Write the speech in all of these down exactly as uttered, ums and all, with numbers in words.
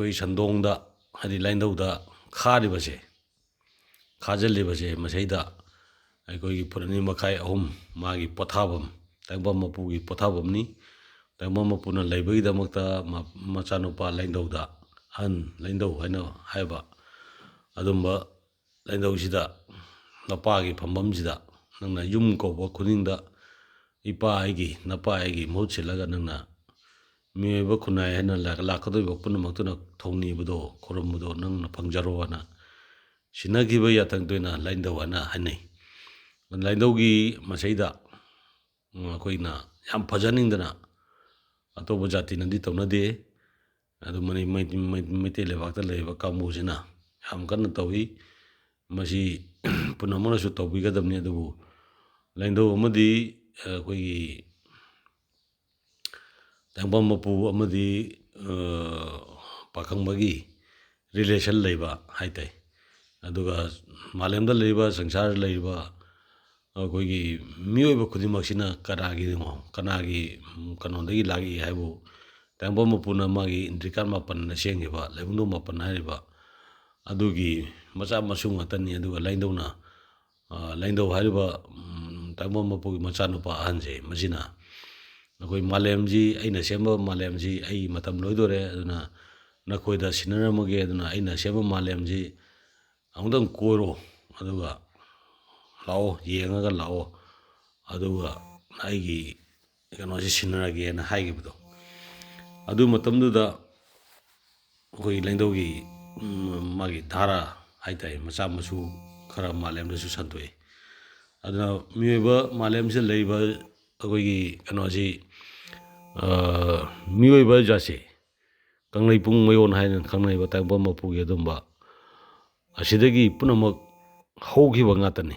ꯑꯩꯈꯣꯏ ꯁꯟꯗꯣꯡꯗ, ꯍꯥꯏꯗꯤ ꯂꯥꯏꯅꯤꯡꯊꯧꯗ ꯈꯥꯔꯤꯕꯁꯦ, ꯈꯥꯖꯤꯜꯂꯤꯕꯁꯦ, ꯃꯁꯩꯗ ꯑꯩꯈꯣꯏꯒꯤ ꯐꯨꯠ ꯑꯅꯤ ꯃꯈꯥꯏ, ꯑꯍꯨꯝ, ꯃꯥꯒꯤ ꯄꯣꯊꯥꯐꯝ, ꯇꯥꯏꯕꯪꯄꯥꯟ ꯃꯄꯨꯒꯤ ꯄꯣꯊꯥꯐꯝꯅꯤ꯫ ꯇꯥꯏꯕꯪꯄꯥꯟ ꯃꯄꯨꯅ ꯂꯩꯕꯒꯤꯗꯃꯛꯇ ꯃ-, ꯃꯆꯥꯅꯨꯄꯥ ꯂꯥꯏꯅꯤꯡꯊꯧꯗ, ꯑꯍꯟ ꯂꯥꯏꯅꯤꯡꯊꯧ ꯍꯥꯏꯅ ꯍꯥꯏꯕ, ꯑꯗꯨꯝꯕ ꯂꯥꯏꯅꯤꯡꯊꯧꯁꯤꯗ ꯅꯄꯥꯒꯤ ꯐꯝꯐꯝꯁꯤꯗ ꯅꯪꯅ ꯌꯨꯝ ꯀꯧꯕ ꯈꯨꯗꯤꯡꯗ ꯏꯄꯥ ꯑꯩꯒꯤ, ꯅꯄꯥ ꯑꯩꯒꯤ ꯃꯍꯨꯠ ꯁꯤꯜꯂꯒ ꯅꯪꯅ ꯃꯤꯑꯣꯏꯕ ꯈꯨꯟꯅꯥꯏ ꯍꯥꯏꯅ ꯂꯥꯛ-, ꯂꯥꯛꯀꯗꯧꯔꯤꯕ ꯄꯨꯝꯅꯃꯛꯇꯨꯅ ꯊꯧꯅꯤꯕꯗꯣ, ꯈꯨꯔꯨꯝꯕꯗꯣ ꯅꯪꯅ ꯐꯪꯖꯔꯣ ꯍꯥꯏꯅ ꯁꯤꯟꯅꯈꯤꯕ ꯌꯥꯊꯪꯗꯨꯅ ꯂꯥꯏꯅꯤꯡꯊꯧ ꯍꯥꯏꯅ ꯍꯥꯏꯅꯩ꯫ ꯂꯥꯏꯅꯤꯡꯊꯧꯒꯤ ꯃꯁꯩꯗ, ꯎꯝ, ꯑꯩꯈꯣꯏꯅ ꯌꯥꯝ ꯐꯖꯅꯤꯡꯗꯅ, ꯑꯇꯣꯞꯄ ꯖꯥꯇꯤꯅꯗꯤ ꯇꯧꯅꯗꯦ, ꯑꯗꯨ ꯃꯅꯤ-, ꯃꯩ-, ꯃꯩ-, ꯃꯩꯇꯩ ꯂꯩꯕꯥꯛꯇ ꯂꯩꯔꯤꯕ ꯀꯥꯡꯕꯨꯁꯤꯅ ꯌꯥꯝ ꯀꯟꯅ ꯇꯧꯏ꯫ ꯃꯁꯤ ꯄꯨꯝꯅꯃꯛꯅꯁꯨ ꯇꯧꯕꯤꯒꯗꯕꯅꯤ꯫ ꯑꯗꯨꯕꯨ ꯂꯥꯏꯅꯤꯡꯊꯧ ꯑꯃꯗꯤ, ꯑ, ꯑꯩꯈꯣꯏꯒꯤ ꯇꯥꯏꯕꯪꯄꯥꯟ ꯃꯄꯨ ꯑꯃꯗꯤ, ꯑ, ꯄꯥꯈꯪꯕꯒꯤ relation ꯂꯩꯕ ꯍꯥꯏ ꯇꯥꯏ꯫ ꯑꯗꯨꯒ ꯃꯥꯂꯦꯝꯗ ꯂꯩꯔꯤꯕ, ꯁꯪꯁꯥꯔꯗ ꯂꯩꯔꯤꯕ ꯑꯩꯈꯣꯏꯒꯤ ꯃꯤꯑꯣꯏꯕ ꯈꯨꯗꯤꯡꯃꯛꯁꯤꯅ ꯀꯅꯥꯒꯤꯅꯣ, ꯀꯅꯥꯒꯤ, ꯎꯝ, ꯀꯩꯅꯣꯗꯒꯤ ꯂꯥꯛꯏ ꯍꯥꯏꯕꯨ, ꯇꯥꯏꯕꯪꯄꯥꯟ ꯃꯄꯨꯅ ꯃꯥꯒꯤ ꯏꯟꯗ꯭ꯔꯤꯀꯥꯟ ꯃꯥꯄꯟꯅ ꯁꯦꯝꯈꯤꯕ ꯂꯩꯕꯨꯡꯗꯣꯡ ꯃꯥꯄꯟ ꯍꯥꯏꯔꯤꯕ ꯑꯗꯨꯒꯤ ꯃꯆꯥ ꯃꯁꯨ ꯉꯥꯛꯇꯅꯤ꯫ ꯑꯗꯨꯒ ꯂꯥꯏꯅꯤꯡꯊꯧꯅ, ꯑ, ꯂꯥꯏꯅꯤꯡꯊꯧ ꯍꯥꯏꯔꯤꯕ, ꯎꯝ, ꯇꯥꯏꯕꯪꯄꯥꯟ ꯃꯄꯨꯒꯤ ꯃꯆꯥꯅꯨꯄꯥ ꯑꯍꯟꯁꯦ, ꯃꯁꯤꯅ ꯑꯩꯈꯣꯏ ꯃꯥꯂꯦꯝꯁꯤ, ꯑꯩꯅ ꯁꯦꯝꯕ ꯃꯥꯂꯦꯝꯁꯤ, ꯑꯩꯒꯤ ꯃꯇꯝ ꯂꯣꯏꯗꯣꯔꯦ, ꯑꯗꯨꯅ ꯅꯈꯣꯏꯗ ꯁꯤꯟꯅꯔꯝꯃꯒꯦ, ꯑꯗꯨꯅ ꯑꯩꯅ ꯁꯦꯝꯕ ꯃꯥꯂꯦꯝꯁꯤ ꯑꯃꯨꯛꯇꯪ ꯀꯣꯏꯔꯣ, ꯑꯗꯨꯒ ꯂꯥꯛꯑꯣ, ꯌꯦꯡꯉꯒ ꯂꯥꯛꯑꯣ, ꯑꯗꯨꯒ ꯑꯩꯒꯤ ꯀꯩꯅꯣꯁꯤ ꯁꯤꯟꯅꯔꯒꯦꯅ ꯍꯥꯏꯈꯤꯕꯗꯣ꯫ ꯑꯗꯨ ꯃꯇꯝꯗꯨꯗ ꯑꯩꯈꯣꯏꯒꯤ ꯂꯥꯏꯅꯤꯡꯊꯧꯒꯤ, ꯎꯝ, ꯃꯥꯒꯤ ꯙꯥꯔꯥ ꯍꯥꯏ ꯇꯥꯏ, ꯃꯆꯥ ꯃꯁꯨ ꯈꯔ ꯃꯥꯂꯦꯝꯗꯁꯨ ꯁꯟꯗꯣꯛꯑꯦ꯫ ꯑꯗꯨꯅ ꯃꯤꯑꯣꯏꯕ ꯃꯥꯂꯦꯝꯁꯤꯗ ꯂꯩꯔꯤꯕ ꯑꯩꯈꯣꯏꯒꯤ ꯀꯩꯅꯣꯁꯤ, ꯑ, ꯃꯤꯑꯣꯏꯕ ꯖꯥꯠꯁꯦ, ꯀꯪꯂꯩꯄꯨꯡ ꯃꯌꯣꯟ ꯍꯥꯏꯅ ꯈꯪꯅꯔꯤꯕ ꯇꯥꯏꯕꯪꯄꯥꯟ ꯃꯄꯨꯒꯤ ꯑꯗꯨꯝꯕ ꯑꯁꯤꯗꯒꯤ ꯄꯨꯝꯅꯃꯛ ꯍꯧꯈꯤꯕ ꯉꯥꯛꯇꯅꯤ꯫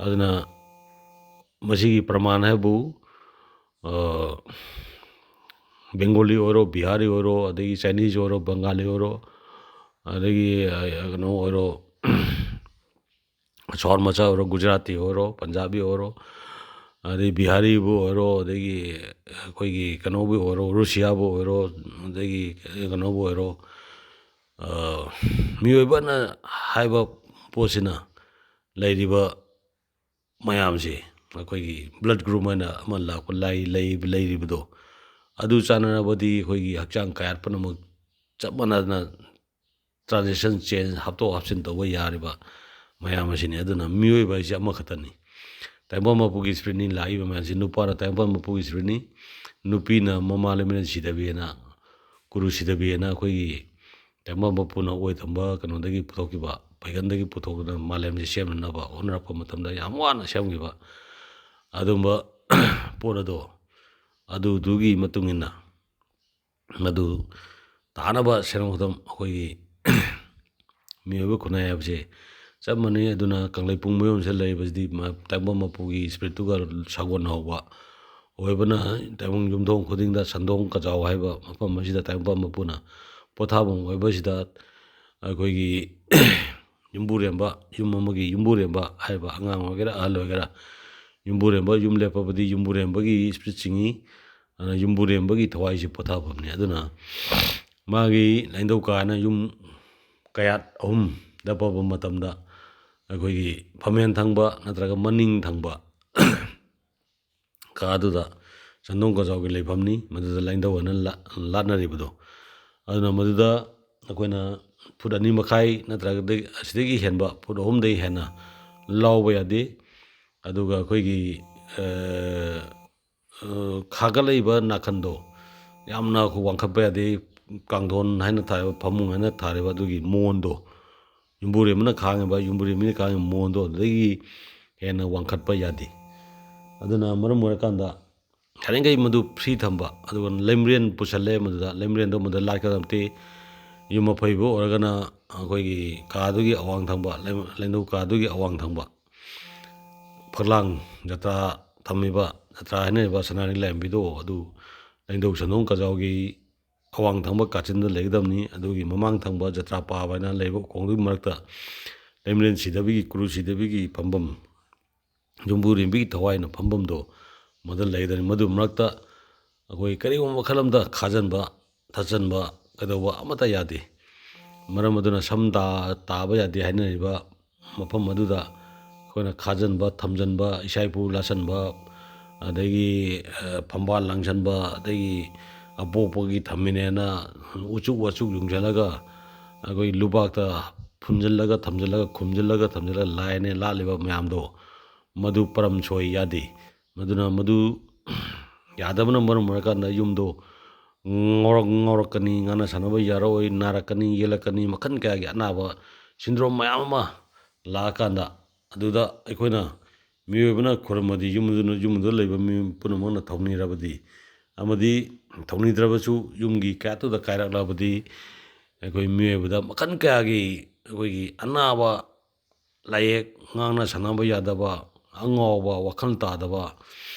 ꯑꯗꯨꯅ ꯃꯁꯤꯒꯤ ꯄ꯭ꯔꯃꯥꯟ ꯍꯥꯏꯕꯨ, ꯑ, ꯕꯦꯡꯒꯣꯂꯤ ꯑꯣꯏꯔꯣ, ꯕꯤꯍꯥꯔꯤ ꯑꯣꯏꯔꯣ, ꯑꯗꯒꯤ ꯆꯥꯏꯅꯤꯁ ꯑꯣꯏꯔꯣ, ꯕꯪꯒꯥꯂꯤ ꯑꯣꯏꯔꯣ, ꯑꯗꯒꯤ, ꯑ, ꯀꯩꯅꯣ ꯑꯣꯏꯔꯣ, ꯁꯣꯍꯣꯔ ꯃꯆꯥ ꯑꯣꯏꯔꯣ, ꯒꯨꯖꯔꯥꯇꯤ ꯑꯣꯏꯔꯣ, ꯄꯟꯖꯥꯕꯤ ꯑꯣꯏꯔꯣ, ꯑꯗꯩ ꯕꯤꯍꯥꯔꯤꯕꯨ ꯑꯣꯏꯔꯣ, ꯑꯗꯒꯤ ꯑꯩꯈꯣꯏꯒꯤ ꯀꯩꯅꯣꯕꯨ ꯑꯣꯏꯔꯣ, ꯔꯨꯁꯤꯌꯥꯕꯨ ꯑꯣꯏꯔꯣ, ꯑꯗꯒꯤ ꯀꯩꯅꯣꯕꯨ ꯑꯣꯏꯔꯣ, ꯑ, ꯃꯤꯑꯣꯏꯕꯅ ꯍꯥꯏꯕ ꯄꯣꯠꯁꯤꯅ ꯂꯩꯔꯤꯕ ꯃꯌꯥꯝꯁꯦ, ꯑꯩꯈꯣꯏꯒꯤ blood group ꯍꯥꯏꯅ ꯑꯃ ꯂꯥꯛꯄ ꯂꯥꯏ-, ꯂꯩ-, ꯂꯩꯔꯤꯕꯗꯣ, ꯑꯗꯨ ꯆꯥꯟꯅꯔꯕꯗꯤ ꯑꯩꯈꯣꯏꯒꯤ ꯍꯛꯆꯥꯡ ꯀꯌꯥꯠ ꯄꯨꯝꯅꯃꯛ ꯆꯞ ꯃꯥꯟꯅꯅ transition, change, ꯍꯥꯞꯇꯣꯛ ꯍꯥꯞꯆꯤꯟ ꯇꯧꯕ ꯌꯥꯔꯤꯕ ꯃꯌꯥꯝ ꯑꯁꯤꯅꯤ꯫ ꯑꯗꯨꯅ ꯃꯤꯑꯣꯏꯕ ꯍꯥꯏꯁꯦ ꯑꯃꯈꯛꯇꯅꯤ꯫ ꯇꯥꯏꯕꯪ ꯃꯄꯨꯒꯤ spiritꯅꯤ ꯂꯥꯛꯏꯕ ꯃꯌꯥꯝꯁꯤ꯫ ꯅꯨꯄꯥꯅ ꯇꯥꯏꯕꯪ ꯃꯄꯨꯒꯤ spiritꯅꯤ, ꯅꯨꯄꯤꯅ ꯃꯃꯥ ꯂꯩꯃꯔꯦꯟ ꯁꯤꯗꯕꯤꯅ, ꯀꯨꯔꯨ ꯁꯤꯗꯕꯤꯅ ꯑꯩꯈꯣꯏꯒꯤ ꯇꯥꯏꯕꯪ ꯃꯄꯨꯅ ꯑꯣꯏ ꯊꯝꯕ ꯀꯩꯅꯣꯗꯒꯤ ꯄꯨꯊꯣꯛꯈꯤꯕ, ꯄꯥꯡꯒꯜꯗꯒꯤ ꯄꯨꯊꯣꯛꯇꯨꯅ ꯃꯥꯂꯦꯝꯁꯦ ꯁꯦꯝꯅꯅꯕ ꯍꯣꯠꯅꯔꯛꯄ ꯃꯇꯝꯗ ꯌꯥꯝ ꯋꯥꯅ ꯁꯦꯝꯈꯤꯕ ꯑꯗꯨꯝꯕ ꯄꯣꯠ ꯑꯗꯣ, ꯑꯗꯨꯗꯨꯒꯤ ꯃꯇꯨꯡ ꯏꯟꯅ ꯃꯗꯨ ꯇꯥꯅꯕ ꯁꯦꯟꯐꯝ ꯈꯨꯗꯝ ꯑꯩꯈꯣꯏꯒꯤ ꯃꯤꯑꯣꯏꯕ ꯈꯨꯟꯅꯥꯏ ꯍꯥꯏꯕꯁꯦ ꯆꯞ ꯃꯥꯟꯅꯩ꯫ ꯑꯗꯨꯅ ꯀꯪꯂꯩꯄꯨꯡ ꯃꯌꯣꯟꯁꯤꯗ ꯂꯩꯔꯤꯕꯁꯤꯗꯤ ꯃ-, ꯇꯥꯏꯕꯪ ꯃꯄꯨꯒꯤ spiritꯇꯨꯒ ꯁꯥꯒꯣꯟꯅꯍꯧꯕ ꯑꯣꯏꯕꯅ, ꯇꯥꯏꯕꯪ ꯌꯨꯝꯊꯣꯡ ꯈꯨꯗꯤꯡꯗ ꯁꯟꯗꯣꯡ ꯀꯖꯥꯎ ꯍꯥꯏꯕ ꯃꯐꯝ ꯑꯁꯤꯗ ꯇꯥꯏꯕꯪ ꯃꯄꯨꯅ ꯄꯣꯊꯥꯐꯝ ꯑꯣꯏꯕꯁꯤꯗ ꯑꯩꯈꯣꯏꯒꯤ ꯌꯨꯝꯕꯨꯔꯦꯝꯕ, ꯌꯨꯝ ꯑꯃꯒꯤ ꯌꯨꯝꯕꯨꯔꯦꯝꯕ ꯍꯥꯏꯕ, ꯑꯉꯥꯡ ꯑꯣꯏꯒꯦꯔꯥ ꯑꯍꯜ ꯑꯣꯏꯒꯦꯔꯥ, ꯌꯨꯝꯕꯨꯔꯦꯝꯕ, ꯌꯨꯝ ꯂꯦꯞꯄꯕꯗꯤ ꯌꯨꯝꯕꯨꯔꯦꯝꯕꯒꯤ spirit ꯆꯤꯡꯏ꯫ ꯑꯗꯨꯅ ꯌꯨꯝꯕꯨꯔꯦꯝꯕꯒꯤ ꯊꯋꯥꯏꯁꯤ ꯄꯣꯊꯥꯐꯝꯅꯤ꯫ ꯑꯗꯨꯅ ꯃꯥꯒꯤ ꯂꯥꯏꯅꯤꯡꯊꯧ ꯀꯥ ꯍꯥꯏꯅ ꯌꯨꯝ ꯀꯌꯥꯠ ꯑꯍꯨꯝꯗ ꯄꯥꯕ ꯃꯇꯝꯗ ꯑꯩꯈꯣꯏꯒꯤ ꯐꯝꯃꯦꯟ ꯊꯪꯕ ꯅꯠꯇ꯭ꯔꯒ ꯃꯅꯤꯡ ꯊꯪꯕ ꯀꯥꯗꯨꯗ ꯁꯟꯗꯣꯡ ꯀꯖꯥꯎꯒꯤ ꯂꯩꯐꯝꯅꯤ꯫ ꯃꯗꯨꯗ ꯂꯥꯏꯅꯤꯡꯊꯧ ꯍꯥꯏꯅ ꯂꯥ-, ꯂꯥꯠꯅꯔꯤꯕꯗꯣ꯫ ꯑꯗꯨꯅ ꯃꯗꯨꯗ ꯑꯩꯈꯣꯏꯅ ꯐꯨꯠ ꯑꯅꯤ ꯃꯈꯥꯏ ꯅꯠꯇ꯭ꯔꯒ ꯑꯁꯤꯗꯒꯤ ꯍꯦꯟꯕ, ꯐꯨꯠ ꯑꯍꯨꯝꯗꯒꯤ ꯍꯦꯟꯅ ꯂꯥꯎꯕ ꯌꯥꯗꯦ꯫ ꯑꯗꯨꯒ ꯑꯩꯈꯣꯏꯒꯤ, ꯑ, ꯑ, ꯈꯥꯒꯠꯂꯛꯏꯕ ꯅꯥꯀꯟꯗꯣ ꯌꯥꯝꯅ ꯑꯩꯈꯣꯏ ꯋꯥꯡꯈꯠꯄ ꯌꯥꯗꯦ꯫ ꯀꯥꯡꯊꯣꯟ ꯍꯥꯏꯅ ꯊꯥꯔꯤꯕ, ꯐꯃꯨꯡ ꯍꯥꯏꯅ ꯊꯥꯔꯤꯕ ꯑꯗꯨꯒꯤ ꯃꯣꯟꯗꯣ, ꯌꯨꯝꯕꯨꯔꯦꯝꯕꯅ ꯈꯥꯡꯉꯤꯕ, ꯌꯨꯝꯕꯨꯔꯦꯝꯕꯤꯅ ꯈꯥꯡꯉꯤꯕ ꯃꯣꯟꯗꯣ ꯑꯗꯨꯗꯒꯤ ꯍꯦꯟꯅ ꯋꯥꯡꯈꯠꯄ ꯌꯥꯗꯦ꯫ ꯑꯗꯨꯅ ꯃꯔꯝ ꯑꯣꯏꯔꯀꯥꯟꯗ ꯌꯥꯔꯤꯈꯩ ꯃꯗꯨ free ꯊꯝꯕ, ꯑꯗꯨꯒ ꯂꯩꯃꯔꯦꯟ ꯄꯨꯁꯜꯂꯦ, ꯃꯗꯨꯗ ꯂꯩꯃꯔꯦꯟꯗꯣ ꯃꯗꯨꯗ ꯂꯥꯠꯀꯗꯕ ꯅꯠꯇꯦ꯫ ꯌꯨꯝ ꯑꯐꯩꯕ ꯑꯣꯏꯔꯒꯅ ꯑꯩꯈꯣꯏꯒꯤ ꯀꯥꯗꯨꯒꯤ ꯑꯋꯥꯡ ꯊꯪꯕ, ꯂꯩ-, ꯂꯥꯏꯅꯤꯡꯊꯧ ꯀꯥꯗꯨꯒꯤ ꯑꯋꯥꯡ ꯊꯪꯕ ꯐꯛꯂꯥꯡ, ꯖꯇ꯭ꯔꯥ ꯊꯝꯃꯤꯕ, ꯖꯇ꯭ꯔꯥ ꯍꯥꯏꯅꯔꯤꯕ ꯁꯅꯥꯔꯩ ꯂꯥꯏꯔꯦꯝꯕꯤꯗꯣ ꯑꯗꯨ ꯂꯥꯏꯅꯤꯡꯊꯧ ꯁꯟꯗꯣꯡ ꯀꯖꯥꯎꯒꯤ ꯑꯋꯥꯡ ꯊꯪꯕ ꯀꯥꯆꯤꯟꯗ ꯂꯩꯒꯗꯕꯅꯤ꯫ ꯑꯗꯨꯒꯤ ꯃꯃꯥꯡ ꯊꯪꯕ ꯖꯇ꯭ꯔꯥ ꯄꯥꯕ ꯍꯥꯏꯅ ꯂꯩꯕ ꯎꯈꯣꯡꯗꯨꯒꯤ ꯃꯔꯛꯇ ꯂꯩꯃꯔꯦꯟ ꯁꯤꯗꯕꯤꯒꯤ, ꯀꯨꯔꯨ ꯁꯤꯗꯕꯤꯒꯤ ꯐꯝꯐꯝ ꯌꯨꯝꯕꯨꯔꯦꯝꯕꯤꯒꯤ ꯊꯋꯥꯏꯅ ꯐꯝꯐꯝꯗꯣ ꯃꯗꯨ ꯂꯩꯒꯗꯕꯅꯤ꯫ ꯃꯗꯨ ꯃꯔꯛꯇ ꯑꯩꯈꯣꯏ ꯀꯔꯤꯒꯨꯝꯕ ꯃꯈꯜ ꯑꯃꯗ ꯈꯥꯖꯤꯟꯕ, ꯊꯠꯆꯟꯕ ꯀꯩꯗꯧꯕ ꯑꯃꯠꯇ ꯌꯥꯗꯦ꯫ ꯃꯔꯝ ꯑꯗꯨꯅ ꯁꯝ ꯇꯥ-, ꯇꯥꯕ ꯌꯥꯗꯦ ꯍꯥꯏꯅꯔꯤꯕ ꯃꯐꯝ ꯑꯗꯨꯗ ꯑꯩꯈꯣꯏꯅ ꯈꯥꯖꯤꯟꯕ, ꯊꯝꯖꯤꯟꯕ, ꯏꯁꯥ ꯏꯄꯨ ꯂꯥꯠꯁꯟꯕ, ꯑꯗꯒꯤ, ꯑ, ꯐꯝꯕꯥꯜ ꯂꯥꯡꯁꯟꯕ, ꯑꯗꯒꯤ ꯑꯄꯣꯛꯄꯒꯤ ꯊꯝꯃꯤꯅꯦꯅ ꯎꯆꯨꯛ ꯋꯥꯆꯨꯛ ꯌꯨꯡꯁꯤꯜꯂꯒ ꯑꯩꯈꯣꯏ ꯂꯨꯕꯥꯛꯇ ꯐꯨꯝꯖꯤꯜꯂꯒ ꯊꯝꯖꯤꯜꯂꯒ, ꯈꯨꯝꯖꯤꯜꯂꯒ ꯊꯝꯖꯤꯜꯂꯒ ꯂꯥꯏꯅꯦ ꯂꯥꯠꯂꯤꯕ ꯃꯌꯥꯝꯗꯣ, ꯃꯗꯨ ꯄꯔꯝ ꯁꯣꯏ ꯌꯥꯗꯦ꯫ ꯃꯗꯨꯅ ꯃꯗꯨ ꯌꯥꯗꯕꯅ ꯃꯔꯝ ꯑꯣꯏꯔꯀꯥꯟꯗ ꯌꯨꯝꯗꯣ ꯉꯥꯎꯔꯛ-, ꯉꯥꯎꯔꯛꯀꯅꯤ, ꯉꯥꯡꯅ ꯁꯥꯟꯅꯕ ꯌꯥꯔꯛꯑꯣꯏ, ꯅꯥꯔꯛꯀꯅꯤ, ꯌꯦꯛꯂꯛꯀꯅꯤ, ꯃꯈꯜ ꯀꯌꯥꯒꯤ ꯑꯅꯥꯕ ꯁꯤꯟꯗ꯭ꯔꯣꯝ ꯃꯌꯥꯝ ꯑꯃ ꯂꯥꯛꯑꯀꯥꯟꯗ, ꯑꯗꯨꯗ ꯑꯩꯈꯣꯏꯅ ꯃꯤꯑꯣꯏꯕꯅ ꯈꯨꯔꯨꯝꯃꯗꯤ, ꯌꯨꯝꯗꯨꯅ, ꯌꯨꯝꯗꯨꯗ ꯂꯩꯕ ꯃꯤꯑꯣꯏ ꯄꯨꯝꯅꯃꯛꯅ ꯊꯧꯅꯤꯔꯕꯗꯤ, ꯑꯃꯗꯤ ꯊꯧꯅꯤꯗ꯭ꯔꯕꯁꯨ ꯌꯨꯝꯒꯤ ꯀꯌꯥꯠꯇꯨꯗ ꯀꯥꯏꯔꯛꯂꯕꯗꯤ, ꯑꯩꯈꯣꯏ ꯃꯤꯑꯣꯏꯕꯗ ꯃꯈꯜ ꯀꯌꯥꯒꯤ ꯑꯩꯈꯣꯏꯒꯤ ꯑꯅꯥꯕ, ꯂꯥꯏꯌꯦꯛ, ꯉꯥꯡꯅ ꯁꯥꯟꯅꯕ ꯌꯥꯗꯕ, ꯑꯉꯥꯎꯕ, ꯋꯥꯈꯜ ꯇꯥꯗꯕ,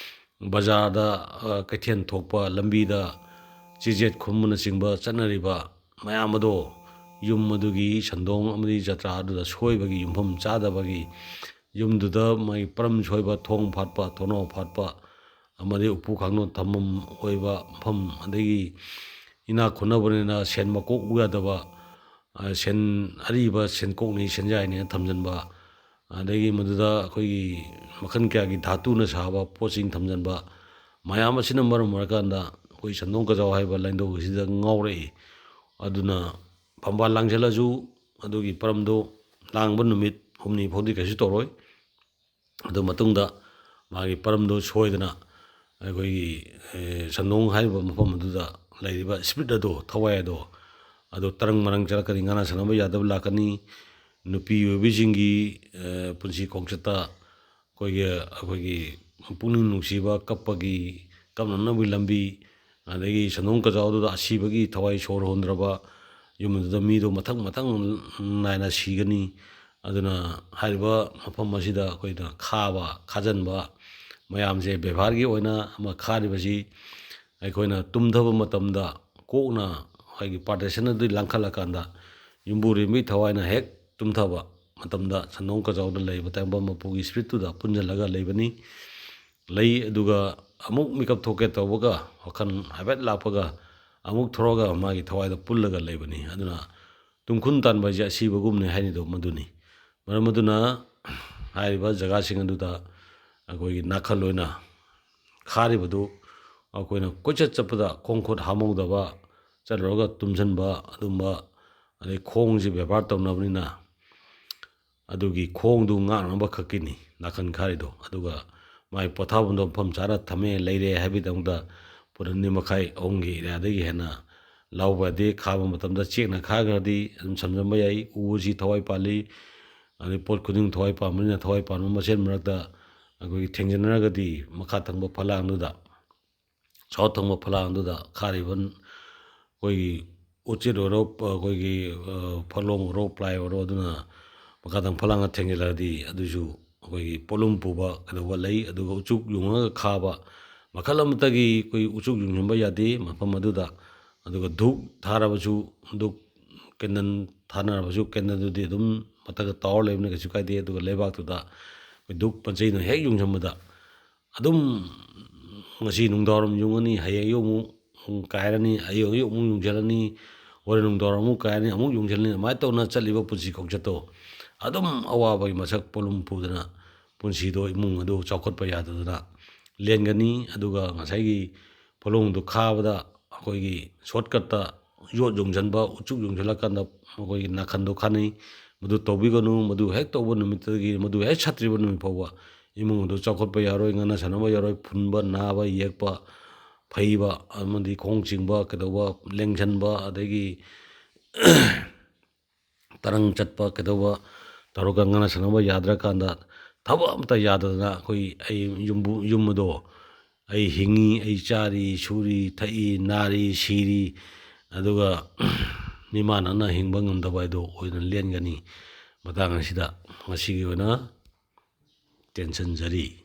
ꯕꯖꯥꯔꯗ, ꯑ, ꯀꯩꯊꯦꯜ ꯊꯣꯛꯄ, ꯂꯝꯕꯤꯗ ꯆꯤꯖꯦꯠ ꯈꯨꯝꯕꯅꯆꯤꯡꯕ ꯆꯠꯅꯔꯤꯕ ꯃꯌꯥꯝ ꯑꯗꯣ, ꯌꯨꯝ ꯑꯗꯨꯒꯤ ꯁꯟꯗꯣꯡ ꯑꯃꯗꯤ ꯖꯇ꯭ꯔꯥ ꯑꯗꯨꯗ ꯁꯣꯏꯕꯒꯤ, ꯌꯨꯝꯐꯝ ꯆꯥꯗꯕꯒꯤ, ꯌꯨꯝꯗꯨꯗ ꯃꯥꯒꯤ ꯄꯔꯝ ꯁꯣꯏꯕ, ꯊꯣꯡ ꯐꯥꯠꯄ, ꯊꯣꯡꯅꯥꯎ ꯐꯥꯠꯄ, ꯑꯃꯗꯤ ꯎꯄꯨ ꯀꯥꯡꯊꯣꯟ ꯊꯝꯐꯝ ꯑꯣꯏꯕ ꯃꯐꯝ, ꯑꯗꯒꯤ ꯏꯅꯥꯛ ꯈꯨꯟꯅꯕꯅꯤꯅ ꯁꯦꯟ ꯃꯀꯣꯛ ꯎ ꯌꯥꯗꯕ, ꯑ, ꯁꯦꯟ, ꯑꯔꯤꯕ ꯁꯦꯟꯀꯣꯛꯅꯤ, ꯁꯦꯟꯌꯥꯏꯅꯤꯅ ꯊꯝꯖꯤꯟꯕ, ꯑꯗꯒꯤ ꯃꯗꯨꯗ ꯑꯩꯈꯣꯏꯒꯤ ꯃꯈꯜ ꯀꯌꯥꯒꯤ ꯙꯥꯇꯨꯅ ꯁꯥꯕ ꯄꯣꯠꯁꯤꯡ ꯊꯝꯖꯤꯟꯕ, ꯃꯌꯥꯝ ꯑꯁꯤꯅ ꯃꯔꯝ ꯑꯣꯏꯔꯀꯥꯟꯗ ꯑꯩꯈꯣꯏ ꯁꯟꯗꯣꯡ ꯀꯖꯥꯎ ꯍꯥꯏꯕ ꯂꯥꯏꯅꯤꯡꯊꯧ ꯑꯁꯤꯗ ꯉꯥꯎꯔꯛꯏ꯫ ꯑꯗꯨꯅ ꯐꯝꯕꯥꯜ ꯂꯥꯡꯁꯤꯜꯂꯁꯨ ꯑꯗꯨꯒꯤ ꯄꯔꯝꯗꯣ ꯂꯥꯡꯕ ꯅꯨꯃꯤꯠ ꯍꯨꯝꯅꯤ ꯐꯥꯎꯗꯤ ꯀꯩꯁꯨ ꯇꯧꯔꯣꯏ꯫ ꯑꯗꯨ ꯃꯇꯨꯡꯗ ꯃꯥꯒꯤ ꯄꯔꯝꯗꯣ ꯁꯣꯏꯗꯅ ꯑꯩꯈꯣꯏꯒꯤ, ꯑꯦ, ꯁꯟꯗꯣꯡ ꯍꯥꯏꯔꯤꯕ ꯃꯐꯝ ꯑꯗꯨꯗ ꯂꯩꯔꯤꯕ spirit ꯑꯗꯣ, ꯊꯋꯥꯏ ꯑꯗꯣ, ꯑꯗꯣ ꯇꯔꯪ ꯃꯔꯪ ꯆꯠꯂꯛꯀꯅꯤ, ꯉꯥꯡꯅ ꯁꯥꯟꯅꯕ ꯌꯥꯗꯕ ꯂꯥꯛꯀꯅꯤ꯫ ꯅꯨꯄꯤ ꯑꯣꯏꯕꯤꯁꯤꯡꯒꯤ, ꯑꯦ, ꯄꯨꯟꯁꯤ ꯈꯣꯡꯆꯠꯇ ꯑꯩꯈꯣꯏꯒꯤ, ꯑꯩꯈꯣꯏꯒꯤ ꯄꯨꯛꯅꯤꯡ ꯅꯨꯡꯁꯤꯕ, ꯀꯞꯄꯒꯤ, ꯀꯞꯅꯅꯕꯒꯤ ꯂꯝꯕꯤ, ꯑꯗꯒꯤ ꯁꯟꯗꯣꯡ ꯀꯖꯥꯎꯗꯨꯗ ꯑꯁꯤꯕꯒꯤ ꯊꯋꯥꯏ ꯁꯣꯔ ꯍꯣꯟꯗ꯭ꯔꯕ ꯌꯨꯝ ꯑꯗꯨꯗ ꯃꯤꯗꯣ ꯃꯊꯪ ꯃꯊꯪ ꯅꯥꯏꯅ ꯁꯤꯒꯅꯤ꯫ ꯑꯗꯨꯅ ꯍꯥꯏꯔꯤꯕ ꯃꯐꯝ ꯑꯁꯤꯗ ꯑꯩꯈꯣꯏꯅ ꯈꯥꯕ, ꯈꯥꯖꯤꯟꯕ ꯃꯌꯥꯝꯁꯦ ꯕꯦꯕꯥꯔꯒꯤ ꯑꯣꯏꯅ ꯑꯃ ꯈꯥꯔꯤꯕꯁꯤ ꯑꯩꯈꯣꯏꯅ ꯇꯨꯝꯊꯕ ꯃꯇꯝꯗ ꯀꯣꯛꯅ ꯑꯩꯈꯣꯏꯒꯤ partition ꯑꯗꯨ ꯂꯥꯡꯈꯠꯂꯀꯥꯟꯗ ꯌꯨꯝꯕꯨꯔꯦꯝꯕꯤ ꯊꯋꯥꯏꯅ ꯍꯦꯛ ꯇꯨꯝꯊꯕ, ꯃꯇꯝꯗ ꯁꯟꯗꯣꯡ ꯀꯖꯥꯎꯗ ꯂꯩꯕ ꯇꯥꯏꯕꯪꯄꯥꯟ ꯃꯄꯨꯒꯤ ꯏꯁꯄꯤꯔꯤꯠꯇꯨꯗ ꯄꯨꯟꯁꯤꯜꯂꯒ ꯂꯩꯕꯅꯤ꯫ ꯂꯩ꯫ ꯑꯗꯨꯒ ꯑꯃꯨꯛ ꯃꯤꯀꯞ ꯊꯣꯛꯀꯦ ꯇꯧꯕꯒ, ꯋꯥꯈꯜ ꯍꯥꯏꯐꯦꯠ ꯂꯥꯛꯄꯒ, ꯑꯃꯨꯛ ꯊꯣꯔꯛꯑꯒ ꯃꯥꯒꯤ ꯊꯋꯥꯏꯗ ꯄꯨꯜꯂꯒ ꯂꯩꯕꯅꯤ꯫ ꯑꯗꯨꯅ ꯇꯨꯡꯈꯨꯜ ꯇꯥꯟꯕ ꯍꯥꯏꯁꯦ ꯑꯁꯤꯕꯒꯨꯝꯅꯤ ꯍꯥꯏꯅꯤꯗꯣ ꯃꯗꯨꯅꯤ꯫ ꯃꯔꯝ ꯑꯗꯨꯅ ꯍꯥꯏꯔꯤꯕ ꯖꯒꯥꯁꯤꯡ ꯑꯗꯨꯗ ꯑꯩꯈꯣꯏꯒꯤ ꯅꯥꯀꯜ ꯑꯣꯏꯅ ꯈꯥꯔꯤꯕꯗꯨ ꯑꯩꯈꯣꯏꯅ ꯀꯣꯏꯆꯠ ꯆꯠꯄꯗ ꯈꯣꯡ ꯈꯨꯠ ꯍꯥꯝꯍꯧꯗꯕ, ꯆꯠꯂꯨꯔꯒ ꯇꯨꯝꯁꯤꯟꯕ ꯑꯗꯨꯝꯕ, ꯑꯗꯩ ꯈꯣꯡꯁꯤ ꯕꯦꯕꯥꯔ ꯇꯧꯅꯕꯅꯤꯅ ꯑꯗꯨꯒꯤ ꯈꯣꯡꯗꯨ ꯉꯥꯛꯅꯕ ꯈꯛꯀꯤꯅꯤ ꯅꯥꯀꯟ ꯈꯥꯔꯤꯗꯣ꯫ ꯑꯗꯨꯒ ꯃꯥꯏ ꯄꯣꯊꯥꯐꯝꯗꯣ ꯃꯐꯝ ꯆꯥꯅ ꯊꯝꯃꯦ, ꯂꯩꯔꯦ ꯍꯥꯏꯕꯒꯤꯗꯃꯛꯇ ꯄꯨꯡ ꯑꯅꯤ ꯃꯈꯥꯏ, ꯑꯍꯨꯝꯒꯤ ꯑꯦꯔꯤꯌꯥꯗꯒꯤ ꯍꯦꯟꯅ ꯂꯥꯎꯕ ꯌꯥꯗꯦ꯫ ꯈꯥꯕ ꯃꯇꯝꯗ ꯆꯦꯛꯅ ꯈꯥꯈ꯭ꯔꯗꯤ ꯑꯗꯨꯝ ꯁꯝꯖꯟꯕ ꯌꯥꯏ꯫ ꯎ ꯑꯁꯤ ꯊꯋꯥꯏ ꯄꯥꯜꯂꯤ, ꯑꯗꯩ ꯄꯣꯠ ꯈꯨꯗꯤꯡ ꯊꯋꯥꯏ ꯄꯥꯟꯕꯅꯤꯅ ꯊꯋꯥꯏ ꯄꯥꯟꯕ ꯃꯁꯦꯟ ꯃꯔꯛꯇ ꯑꯩꯈꯣꯏꯒꯤ ꯊꯦꯡꯖꯤꯟꯅꯔꯒꯗꯤ ꯃꯈꯥ ꯊꯪꯕ ꯐꯂꯥꯡꯗꯨꯗ, ꯁꯥꯎꯠ ꯊꯪꯕ ꯐꯂꯥꯡꯗꯨꯗ ꯈꯥꯔꯤꯕ ꯑꯩꯈꯣꯏꯒꯤ ꯎꯆꯤꯠ ꯑꯣꯏꯔꯣ, ꯑꯩꯈꯣꯏꯒꯤ, ꯑ, ꯐꯛꯂꯣꯡ ꯑꯣꯏꯔꯣ, ꯄ꯭ꯂꯥꯏ ꯑꯣꯏꯔꯣ, ꯑꯗꯨꯅ ꯃꯈꯥ ꯊꯪꯕ ꯐꯂꯥꯡꯗ ꯊꯦꯡꯖꯤꯜꯂꯛꯑꯗꯤ ꯑꯗꯨꯁꯨ ꯑꯩꯈꯣꯏꯒꯤ ꯄꯣꯠꯂꯨꯝ ꯄꯨꯕ ꯀꯩꯗꯧꯕ ꯂꯩ꯫ ꯑꯗꯨꯒ ꯎꯆꯨꯛ ꯌꯨꯡꯉꯒ ꯈꯥꯕ ꯃꯈꯜ ꯑꯃꯠꯇꯒꯤ ꯑꯩꯈꯣꯏ ꯎꯆꯨꯛ ꯌꯨꯡꯁꯤꯟꯕ ꯌꯥꯗꯦ ꯃꯐꯝ ꯑꯗꯨꯗ꯫ ꯑꯗꯨꯒ ꯙꯨꯛ ꯊꯥꯔꯕꯁꯨ, ꯙꯨꯛ ꯀꯦꯟꯗꯜ ꯊꯥꯅꯔꯕꯁꯨ ꯀꯦꯟꯗꯜꯗꯨꯗꯤ ꯑꯗꯨꯝ ꯃꯊꯛꯇ ꯇꯥꯎꯔ ꯂꯩꯕꯅ ꯀꯩꯁꯨ ꯀꯥꯏꯗꯦ꯫ ꯑꯗꯨꯒ ꯂꯩꯕꯥꯛꯇꯨꯗ ꯑꯩꯈꯣꯏ ꯙꯨꯛ ꯄꯟꯆꯩꯅ ꯍꯦꯛ ꯌꯨꯡꯁꯤꯟꯕꯗ ꯑꯗꯨꯝ ꯉꯁꯤ ꯅꯨꯡꯗꯥꯡꯋꯥꯏꯔꯝ ꯌꯨꯡꯉꯅꯤ, ꯍꯌꯦꯡ ꯑꯌꯨꯛ ꯑꯃꯨꯛ ꯀꯥꯏꯔꯅꯤ, ꯑꯌꯨꯛ ꯑꯌꯨꯛ ꯑꯃꯨꯛ ꯌꯨꯡꯁꯤꯜꯂꯅꯤ, ꯍꯣꯔꯦꯟ ꯅꯨꯡꯗꯥꯡꯋꯥꯏꯔꯝ ꯑꯃꯨꯛ ꯀꯥꯏꯔꯅꯤ, ꯑꯃꯨꯛ ꯌꯨꯡꯁꯤꯜꯂꯅꯤ, ꯑꯗꯨꯃꯥꯏꯅ ꯇꯧꯅ ꯆꯠꯂꯤꯕ ꯄꯨꯟꯁꯤ ꯈꯣꯡꯆꯠꯇꯣ ꯑꯗꯨꯝ ꯑꯋꯥꯕꯒꯤ ꯃꯁꯛ ꯄꯣꯠꯂꯨꯝ ꯄꯨꯗꯅ ꯄꯨꯟꯁꯤꯗꯣ, ꯏꯃꯨꯡ ꯑꯗꯨ ꯆꯥꯎꯈꯠꯄ ꯌꯥꯗꯗꯅ ꯂꯦꯟꯒꯅꯤ꯫ ꯑꯗꯨꯒ ꯉꯁꯥꯏꯒꯤ ꯄꯣꯠꯂꯨꯝꯗꯨ ꯈꯥꯕꯗ ꯑꯩꯈꯣꯏꯒꯤ ꯁꯣꯔꯠꯀꯠꯇ ꯌꯣꯠ ꯌꯨꯡꯁꯤꯟꯕ, ꯎꯆꯨꯛ ꯌꯨꯡꯁꯤꯜꯂꯀꯥꯟꯗ ꯃꯈꯣꯏꯒꯤ ꯅꯥꯀꯟꯗꯣ ꯈꯥꯅꯩ꯫ ꯃꯗꯨ ꯇꯧꯕꯤꯒꯅꯨ꯫ ꯃꯗꯨ ꯍꯦꯛ ꯇꯧꯕ ꯅꯨꯃꯤꯠꯇꯒꯤ, ꯃꯗꯨ ꯍꯦꯛ ꯁꯠꯇ꯭ꯔꯤꯕ ꯅꯨꯃꯤꯠ ꯐꯥꯎꯕ ꯏꯃꯨꯡ ꯑꯗꯨ ꯆꯥꯎꯈꯠꯄ ꯌꯥꯔꯣꯏ, ꯉꯟꯅ ꯁꯥꯟꯅꯕ ꯌꯥꯔꯣꯏ, ꯐꯨꯟꯕ, ꯅꯥꯕ, ꯌꯦꯛꯄ, ꯐꯩꯕ ꯑꯃꯗꯤ ꯈꯣꯡ ꯆꯤꯡꯕ, ꯀꯩꯗꯧꯕ, ꯂꯦꯡꯁꯟꯕ, ꯑꯗꯒꯤ ꯇꯔꯪ ꯆꯠꯄ, ꯀꯩꯗꯧꯕ ꯇꯧꯔꯒ ꯉꯟꯅ ꯁꯥꯟꯅꯕ ꯌꯥꯗ꯭ꯔꯀꯥꯟꯗ ꯊꯕꯛ ꯑꯃꯠꯇ ꯌꯥꯗꯗꯅ ꯑꯩꯈꯣꯏ, ꯑꯩ ꯌꯨꯝꯕꯨ-, ꯌꯨꯝ ꯑꯗꯣ ꯑꯩ ꯍꯤꯡꯉꯤ, ꯑꯩ ꯆꯥꯔꯤ, ꯁꯨꯔꯤ, ꯊꯛꯏ, ꯅꯥꯔꯤ, ꯁꯤꯔꯤ, ꯑꯗꯨꯒ ꯃꯤꯃꯥꯟꯅꯅ ꯍꯤꯡꯕ ꯉꯝꯗꯕ ꯍꯥꯏꯗꯣ ꯑꯣꯏꯅ ꯂꯦꯟꯒꯅꯤ꯫ ꯃꯇꯥꯡ ꯑꯁꯤꯗ ꯉꯁꯤꯒꯤ ꯑꯣꯏꯅ ꯇꯦꯟꯁꯤꯟꯖꯔꯤ꯫